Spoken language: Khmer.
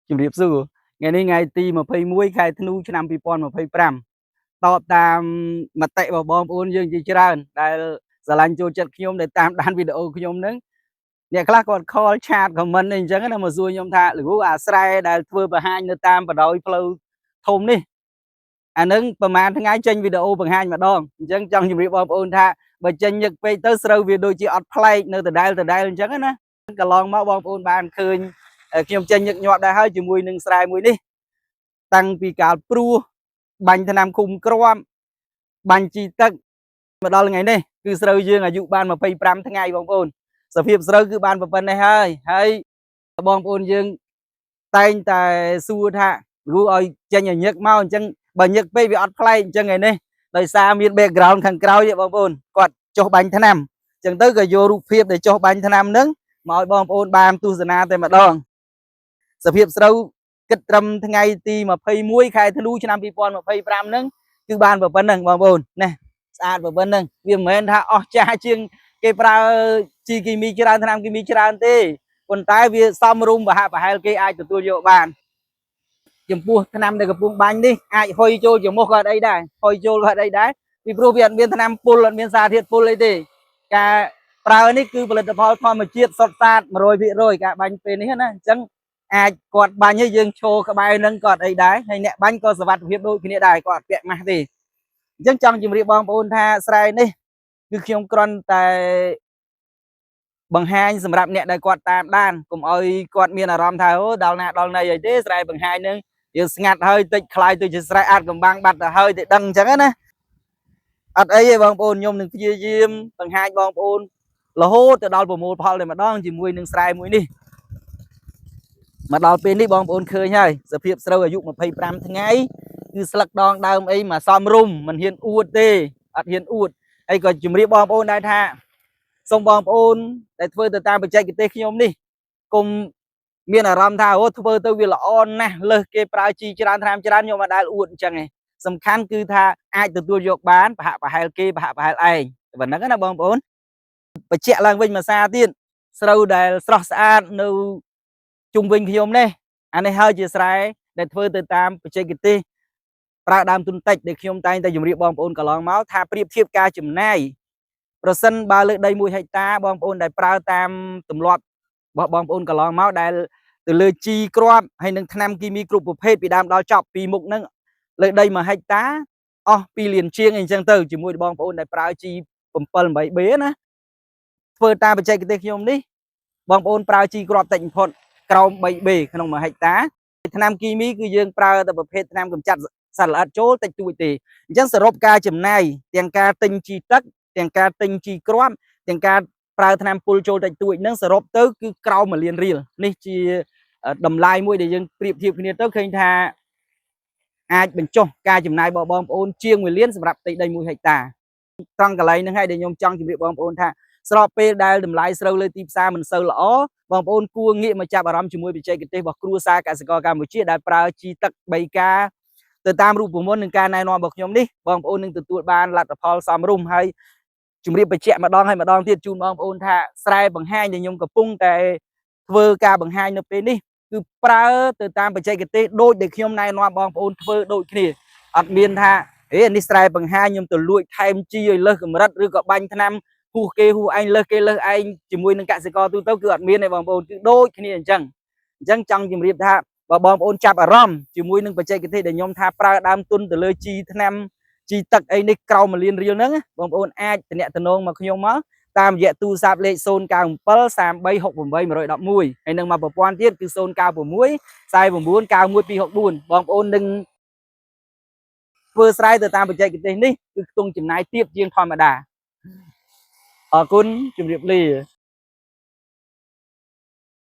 ជំរាបសួរថ្ងៃនេះថ្ងៃទី21ខែធ្នូឆ្នាំ2025តបតាមមតិរបស់បងប្អូនយើងជាច្រើនដែលស្រឡាញ់ចូលចិត្តខ្ញុំដែលតាមដានវីដេអូខ្ញុំហ្នឹងអ្នកខ្លះគាត់ call chat comment អីអញ្ចឹងណាមកសួរខ្ញុំថាលោកគ្រូអាស្រែដែលធ្វើបង្ហាញនៅតាមបណ្ដោយផ្លូវធំនេះអានឹងប្រហែលថ្ងៃចេញវីដេអូបង្ហាញម្ដងអញ្ចឹងចង់ជម្រាបបងប្អូនថាបើចេញញឹកពេកទៅស្រូវវាដូចជាអត់ប្លែកនៅដដែលដដែលអញ្ចឹងណាកន្លងមកបងប្អូនបានឃើញខ្ញុំចេញញឹកញាប់ដែរហើយជាមួយនឹងស្រែមួយនេះតាំងពីកាលព្រោះបាញ់ថ្នាំឃុំគ្រាប់បាញ់ជីទឹកមកដល់ថ្ងៃនេះគឺស្រូវយើងអាយុបាន25ថ្ងៃបងប្អូនសភាពស្រូវគឺបានប៉ុណ្ណេះហើយហើយបងប្អូនយើងតែងតែសួរថាគ្រូឲ្យចេញឲ្យញឹកមកអញ្ចឹងបើញឹកពេកវាអត់ប្លែកអញ្ចឹងថ្ងៃនេះដោយសារមាន background ខាងក្រោយទេបងប្អូនគាត់ចុះបាញ់ថ្នាំអញ្ចឹងទៅក៏យករូបភាពដែលចុះបាញ់ថ្នាំហ្នឹងមកឲ្យបងប្អូនបានទស្សនាតែម្ដងសភាពស្រូវគិតត្រឹមថ្ងៃទី21ខែធ្នូឆ្នាំ2025ហ្នឹងគឺបានប៉ុណ្ណឹងបងប្អូនណាស្អាតប៉ុណ្ណឹងវាមិនមែនថាអស់ចាស់ជាងគេប្រើជីគីមីច្រើនថ្នាំគីមីច្រើនទេប៉ុន្តែវាសមរម្យប្រហាក់ប្រហែលគេអាចទទួលយកបានចំពោះថ្នាំដែលកំពុងបាញ់នេះអាចហុយចូលច្រមុះក៏អត់អីដែរហុយចូលក៏អត់អីដែរពីព្រោះវាអត់មានថ្នាំពុលអត់មានសារធាតុពុលអីទេការប្រើនេះគឺផលិតផលធម្មជាតិសុទ្ធសាធ100%ការបាញ់ពេលនេះណាអញ្ចឹងអាចគាត់បាញ់ឲ្យយើងឈរក្បែរនឹងក៏អត់អីដែរហើយអ្នកបាញ់ក៏សុវត្ថិភាពដូចគ្នាដែរគាត់អត់ពាក់ម៉ាស់ទេអញ្ចឹងចង់ជម្រាបបងប្អូនថាស្រែនេះគឺខ្ញុំគ្រាន់តែបង្ហាញសម្រាប់អ្នកដែលគាត់តាមដានកុំឲ្យគាត់មានអារម្មណ៍ថាអូដល់ណាដល់ណីអីទេស្រែបង្ហាញនឹងយើងស្ងាត់ហើយតិចខ្លាយទៅជាស្រែអាចកំបាំងបាត់ទៅហើយទៅដឹងអញ្ចឹងណាអត់អីទេបងប្អូនខ្ញុំនឹងព្យាយាមបង្ហាញបងប្អូនរហូតទៅដល់ប្រមូលផលតែម្ដងជាមួយនឹងស្រែមួយនេះមកដល់ពេលនេះបងប្អូនឃើញហើយសភាពស្រូវអាយុ25ថ្ងៃគឺស្លឹកដងដើមអីមកសំរុំមិនហ៊ានអួតទេអត់ហ៊ានអួតហើយក៏ជម្រាបបងប្អូនដែរថាសូមបងប្អូនដែលធ្វើទៅតាមបច្ចេកទេសខ្ញុំនេះកុំមានអារម្មណ៍ថាអូធ្វើទៅវាល្អណាស់លើសគេប្រើជីច្រើនថ្នាំច្រើនខ្ញុំអត់ដែលអួតអញ្ចឹងឯងសំខាន់គឺថាអាចទទួលយកបានប្រហាក់ប្រហែលគេប្រហាក់ប្រហែលឯងប៉ុណ្ណឹងណាបងប្អូនបញ្ជាក់ឡើងវិញមួយសារទៀតស្រូវដែលស្រស់ស្អាតនៅជុំវិញខ្ញុំនេះអានេះហើយជាស្រែដែលធ្វើទៅតាមបច្ចេកទេសប្រើដើមទុនតិចដែលខ្ញុំតែងតែជម្រាបបងប្អូនកន្លងមកថាប្រៀបធៀបការចំណាយប្រសិនបើលើកដី1ហិកតាបងប្អូនដែលប្រើតាមទម្លាប់របស់បងប្អូនកន្លងមកដែលទៅលើជីគ្រាប់ហើយនឹងថ្នាំគីមីគ្រប់ប្រភេទពីដើមដល់ចប់ពីមុខហ្នឹងលើដី1ហិកតាអស់2លានជាងអីចឹងទៅជាមួយបងប្អូនដែលប្រើជី7 8B ណាធ្វើតាមបច្ចេកទេសខ្ញុំនេះបងប្អូនប្រើជីគ្រាប់តិចបំផុតក្រោម 3B ក្នុង1ហិកតាថ្នាំគីមីគឺយើងប្រើតែប្រភេទថ្នាំកម្ចាត់សត្វល្អិតចូលតិចតួចទេអញ្ចឹងសរុបការចំណាយទាំងការទិញជីទឹកទាំងការទិញជីគ្រាប់ទាំងការប្រើថ្នាំពុលចូលតិចតួចហ្នឹងសរុបទៅគឺក្រោម1លានរៀលនេះជាតម្លៃមួយដែលយើងប្រៀបធៀបគ្នាទៅឃើញថាអាចបញ្ចុះការចំណាយរបស់បងប្អូនជាង1លានសម្រាប់ផ្ទៃដី1ហិកតាត្រង់កន្លែងហ្នឹងហើយដែលខ្ញុំចង់ជម្រាបបងប្អូនថាស្របពេលដែលតម្លៃស្រូវលើទីផ្សារមិនសូវល្អបងប្អូនគួរងាកមកចាប់អារម្មណ៍ជាមួយបច្ចេកទេសរបស់គ្រួសារកសិករកម្ពុជាដែលប្រើជីទឹក3កាទៅតាមរូបមន្តនិងការណែនាំរបស់ខ្ញុំនេះបងប្អូននឹងទទួលបានលទ្ធផលសមរម្យហើយជម្រាបបញ្ជាក់ម្ដងហើយម្ដងទៀតជូនបងប្អូនថាស្រែបង្ហាញដែលខ្ញុំកំពុងតែធ្វើការបង្ហាញនៅពេលនេះគឺប្រើទៅតាមបច្ចេកទេសដូចដែលខ្ញុំណែនាំបងប្អូនធ្វើដូចគ្នាអត់មានថាអេនេះស្រែបង្ហាញខ្ញុំទៅលួចថែមជីឲ្យលើសកម្រិតឬក៏បាញ់ថ្នាំហួសគេហួសឯងលើសគេលើសឯងជាមួយនឹងកសិករទូទៅគឺអត់មានទេបងប្អូនគឺដូចគ្នាអញ្ចឹងអញ្ចឹងចង់ជម្រាបថាបើបងប្អូនចាប់អារម្មណ៍ជាមួយនឹងបច្ចេកទេសដែលខ្ញុំថាប្រើដើមទុនទៅលើជីថ្នាំជីទឹកអីនេះក្រោម1លានរៀលហ្នឹងបងប្អូនអាចតំណតំណងមកខ្ញុំមកតាមរយៈទូរស័ព្ទលេខ097 3368 111ហើយនឹងមកប្រព័ន្ធទៀតគឺ096 49 91264បងប្អូននឹងធ្វើស្រែទៅតាមបច្ចេកទេសនេះគឺខ្ទង់ចំណាយទាបជាងធម្មតាអរគុណជម្រាបលា។